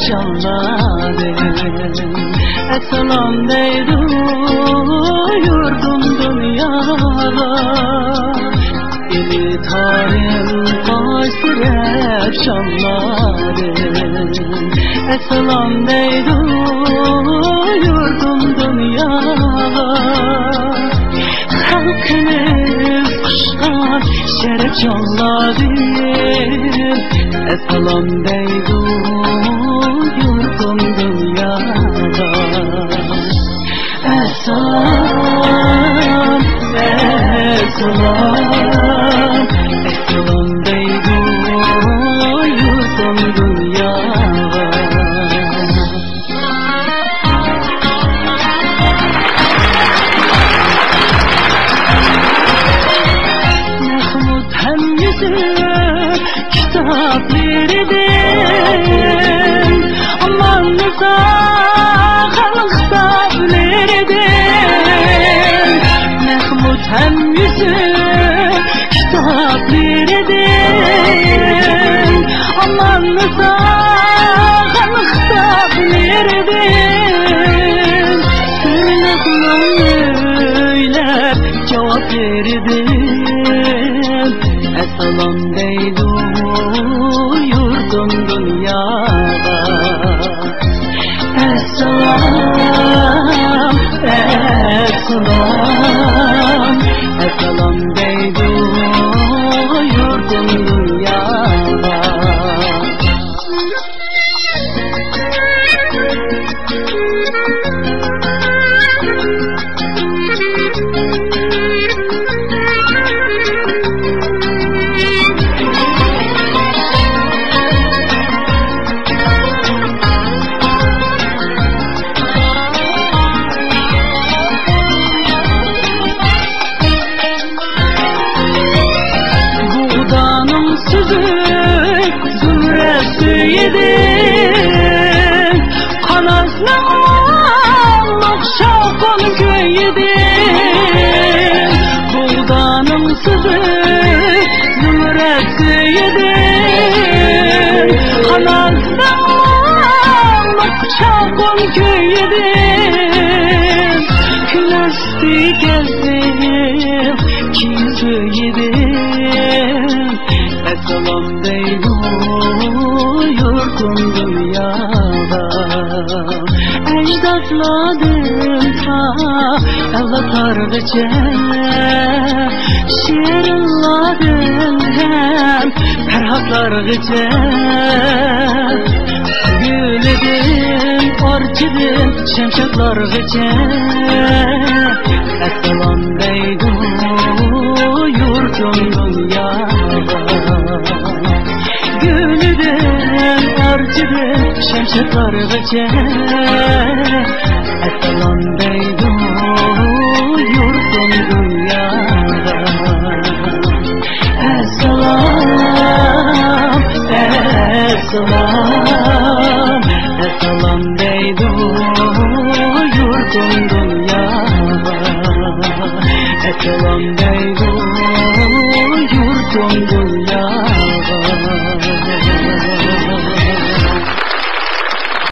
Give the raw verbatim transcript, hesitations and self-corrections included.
شاملادىم، ئەسسالام دەيدۇ يۇرتۇم دۇنياغا. ئېلى تارىم قاش تىرەپ شاملادىم، ئەسسالام دەيدۇ يۇرتۇم دۇنياغا. خەلقىمىز قۇشقان شەرەپ جانلاردىن، ئەسسالام دەيدۇ يۇرتۇم دۇنياغا. ئەسسالام، ئەسسالام، ئەسسالام دەيدۇ يۇرتۇم دۇنياغا. مەخمۇت ھەم يۈسۈپ كىتابلىرىدىن، ئاماننىسا خەلق كىتابلىرىدىن. مەخمۇت ھەم يۈسۈپ كىتابلىرىدىن، ئاماننىسا خەلق كىتابلىرىدىن، تىرناقلىرىم ئۆيلەپ جاۋاب بېرىدىن، ئەسسالام دەيدۇ يۇرتۇم دۇنياغا. ئەسسالام، ئەسسالام، ئەسسالام دەيدۇ يۇرتۇم دۇنياغا. بۇغدانىڭ سۈزۈك زۇمرەت سۈيىدىن، قاناتلىق شاۋقۇن كۈيىدىن، بۇغدانىڭ سۈزۈك زۇمرەت سۈيىدىن، قاناتلىق شاۋقۇن كۈيىدىن، كۈلەستى كەزدىم كىيىم سۈيىدىن. ئەسسالام دەيدۇ يۇرتۇم دۇنياغا. ئەجدادلاردىن تا ئەۋلادلارغىچە، شېرىنلاردىن ھەم پەرھاتلارغىچە، گۈلىدىن ئارچىدىن شەمشادلارغىچە، ئەسسالام دەيدۇ يۇرتۇم دۇنياغا. گۈلىدىن ئارچىدىن شەمشادلارغىچە، ئەسسالام دەيدۇ يۇرتۇم دۇنياغا. ئەسسالام، ئەسسالام، ئەسسالام دەيدۇ